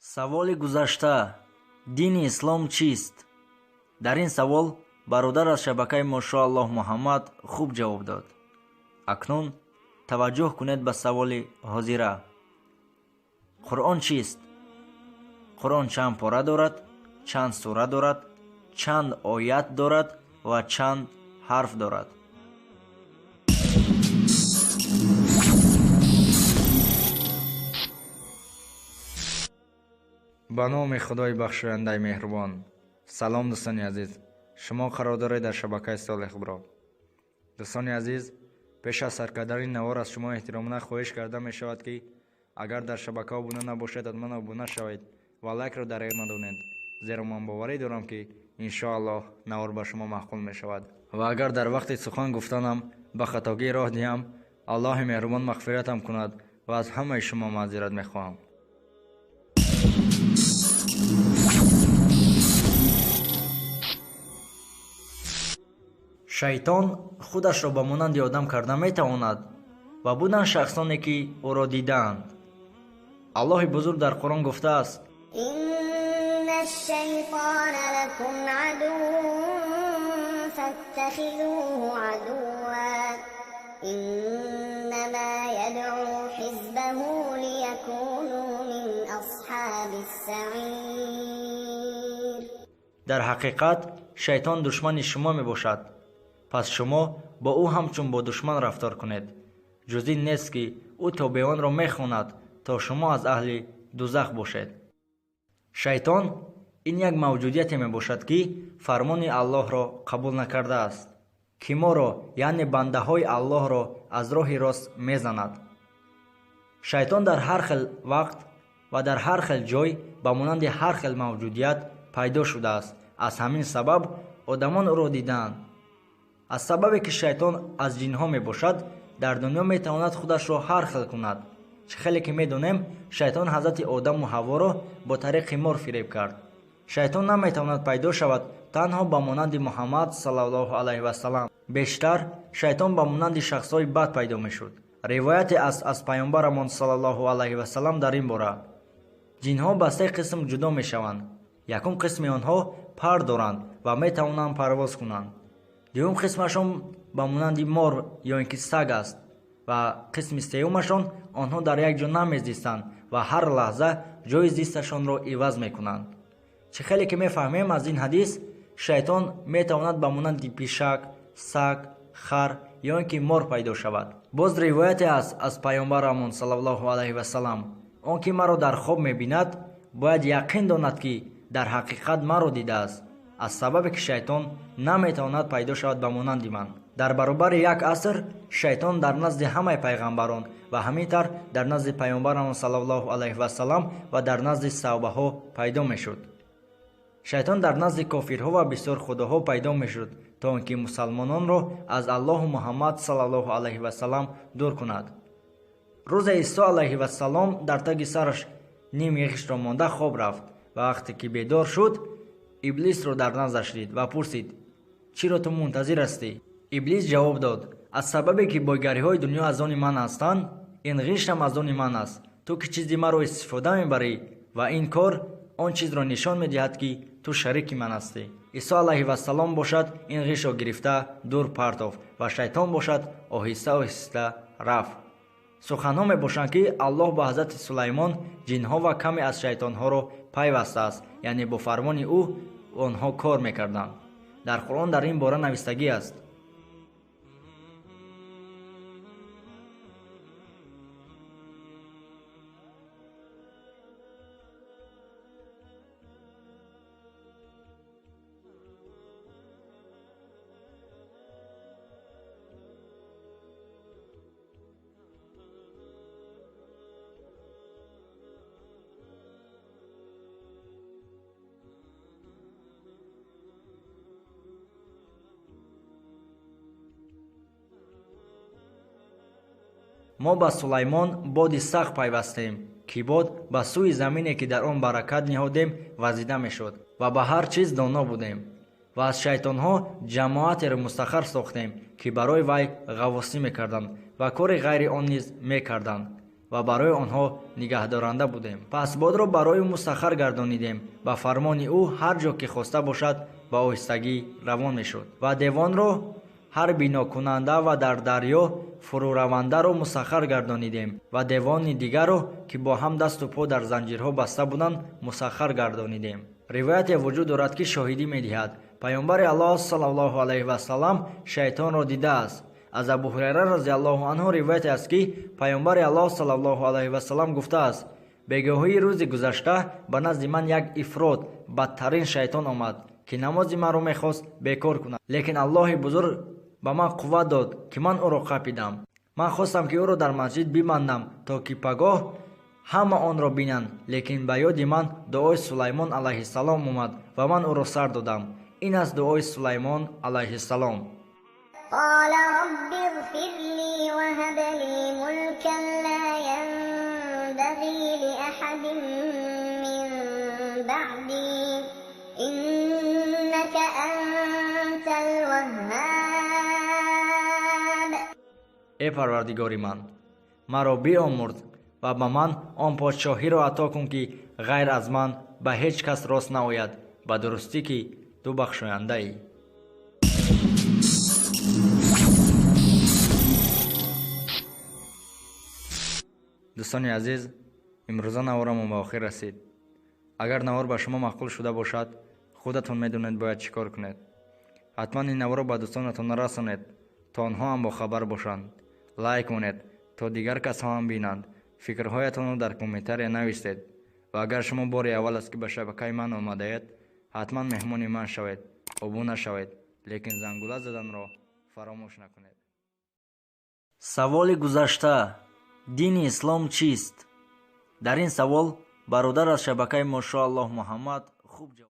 Саволи гузашта: дини ислом чист? Дар ин савол бародар аз шабакаи Мошоаллоҳ Муҳаммад хуб ҷавоб дод. Акнун таваҷҷӯҳ кунед ба саволи ҳозира. Қуръон чист? Қуръон чанд пора дорад, чанд сура дорад, чанд оят дорад ва чанд ҳарф дорад? Ба номи Худои бахшояндаи меҳрубон. Салом, дӯстони азиз, шумо қарор доред дар шабакаи Солеҳ Бро. Дӯстони азиз, пеш аз сар кардани навор аз шумо эҳтиромона хоҳиш карда мешавад, ки агар дар шабака обуна набошед, ҳатман обуна шавед ва лайкро дареғ надонед, зеро ман боварӣ дорам, ки иншоаллоҳ навор ба шумо маъқул мешавад. Ва агар дар вақти сухан гуфтанам ба хатогӣ роҳ диҳам, Аллоҳи меҳрубон мағфиратам кунад ва аз ҳамаи шумо маъзират мехоҳам. Шайтон худашро ба монанди одам карда метавонад ва буданд шахсоне, ки ӯро дидаанд. Аллоҳи бузург дар Қуръон гуфтааст: إن الشيطان لكم عدو فاتخذوه عدوا إنما يدعو حزبه ليكونوا من أصحاب السعير. Дар ҳақиқат шайтон душмани шумо мебошад, пас шумо бо ӯ ҳамчун бо душман рафтор кунед. Ҷуз ин нест, ки ӯ тобеонро мехонад, то шумо аз аҳли дузах бошед. Шайтон ин як мавҷудияте мебошад, ки фармони Аллоҳро қабул накардааст, ки моро, яъне бандаҳои Аллоҳро, аз роҳи рост мезанад. Шайтон дар ҳар хел вақт ва дар ҳар хел ҷой ба монанди ҳар хел мавҷудият пайдо шудааст. Аз ҳамин сабаб одамон ӯро дидаанд. Аз сабабе ки шайтон аз ҷинҳо мебошад, дар дунё метавонад худашро ҳар хел кунад. Чӣ хеле ки медонем, шайтон ҳазрати Одаму Ҳаворо бо тариқи мор фиреб кард. Шайтон наметавонад пайдо шавад танҳо ба монанди Муҳаммад саллаллоҳу алайҳи вассалам. Бештар шайтон ба монанди шахсҳои бад пайдо мешуд. Ривояте аст аз паёмбарамон саллаллоҳу алайҳи вассалам дар ин бора. Ҷинҳо ба се қисм ҷудо мешаванд. Якум қисми онҳо пар доранд ва метавонанд парвоз кунанд. Дуюм қисмашон ба монанди мор ё ин ки саг аст ва қисми сеюмашон онҳо дар як ҷо намезистанд ва ҳар лаҳза ҷои зисташонро иваз мекунанд. Чӣ хеле ки мефаҳмем аз ин ҳадис, шайтон метавонад ба монанди пишак, саг, хар ё ин ки мор пайдо шавад. Боз ривояте аст аз паёмбарамон саллаллоҳу алайҳи вассалам: он ки маро дар хоб мебинад, бояд яқин донад, ки дар ҳақиқат маро дидааст, аз сабабе ки шайтон наметавонад пайдо шавад ба монанди ман. Дар баробари як аср шайтон дар назди ҳамаи пайғамбарон ва ҳамин тавр дар назди паёмбарамон саллаллоҳу алайҳи вассалам ва дар назди саҳобаҳо пайдо мешуд. Шайтон дар назди кофирҳо ва бисёр худоҳо пайдо мешуд, то он ки мусалмононро аз Аллоҳу Муҳаммад саллаллоҳу алайҳи вассалам дур кунад. Рӯзе Исо алайҳи вассалом дар таги сараш ними ғиштро монда хоб рафт ва вақте ки бедор шуд, иблисро дар наздаш дид ва пурсид: чиро ту мунтазир ҳастӣ? Иблис ҷавоб дод: аз сабабе ки бойгариҳои дунё аз они ман ҳастанд, ин ғиштам аз они ман аст. Ту ки чизи маро истифода мебарӣ ва ин кор он чизро нишон медиҳад, ки ту шарики ман ҳастӣ. Исо алайҳи вассалом бошад ин ғиштро гирифта дур партофт ва шайтон бошад оҳиста оҳиста рафт. Суханҳо мебошанд, ки Аллоҳ ба ҳазрати Сулаймон ҷинҳо ва каме аз шайтонҳоро пайвастааст, яъне бо фармони ӯ онҳо кор мекарданд. Дар Қуръон дар ин бора навистагӣ аст. Мо ба Сулаймон боди сахт пайвастем, ки бод ба сӯи замине, ки дар он баракат ниҳодем, вазида мешуд ва ба ҳар чиз доно будем. Ва аз шайтонҳо ҷамоатеро мустахар сохтем, ки барои вай ғаввосӣ мекарданд ва кори ғайри он низ мекарданд. Ва барои онҳо нигаҳдоранда будем. Пас бодро барои ӯ мусаххар гардонидем. Ба фармони ӯ ҳар ҷо ки хоста бошад, ба оҳистагӣ равон мешуд. Ва девонро, ҳар бинокунанда ва дар дарё фурӯравандаро мусаххар гардонидем ва девони дигарро, ки бо ҳам дасту по дар занҷирҳо баста буданд, мусаххар гардонидем. Ривояте вуҷуд дорад, ки шоҳидӣ медиҳад, паёмбари Аллоҳ саллаллоҳу алайҳи васаллам шайтонро дидааст. Аз Абу Ҳурайра разиаллоҳу анҳу ривояте аст, ки паёмбари Аллоҳ саллаллоҳу алайҳи васаллам гуфтааст: бегоҳии рӯзи гузашта ба назди ман як ифрот, бадтарин шайтон омад, ки намози маро мехост бекор кунад, лекин Аллоҳи бузург ба ман қувват дод, ки ман ӯро қапидам. Ман хостам, ки ӯро дар масҷид бибандам, то ки пагоҳ ҳама онро бинанд, лекин ба ёди ман дуои Сулаймон алайҳиссалом омад ва ман ӯро сар додам. Ин аст дуои Сулаймон алайҳиссалом. قال رب اغفر لي وهب لي ملكا لا ينبغي لأحد من بعدي إنك أنت الوهاب. Э Парвардигори ман, маро биомурд ва ба ман он подшоҳиро ато кун, ки ғайр аз ман ба ҳеҷ кас рост наояд. Ба дурустӣ, ки ту бахшояндаӣ. Дӯстони азиз, имрӯза наворамон ба охир расид. Агар навор ба шумо маъқул шуда бошад, худатон медонед, бояд чӣ кор кунед. Ҳатман ин наворро ба дӯстонатон расонед, то онҳо ҳам бохабар бошанд. Лайк монед, то дигар касҳо ҳам бинанд. Фикрҳоятонро дар комментария нависед. Ва агар шумо бори аввал аст, ки ба шабакаи ман омадаед, ҳатман меҳмони ман шавед, обуна шавед, лекин зангула заданро фаромӯш накунед. Саволи гузашта: дини ислом чист? Дар ин савол бародар аз шабакаи Мошоаллоҳ Муҳаммад хуб ҷавоб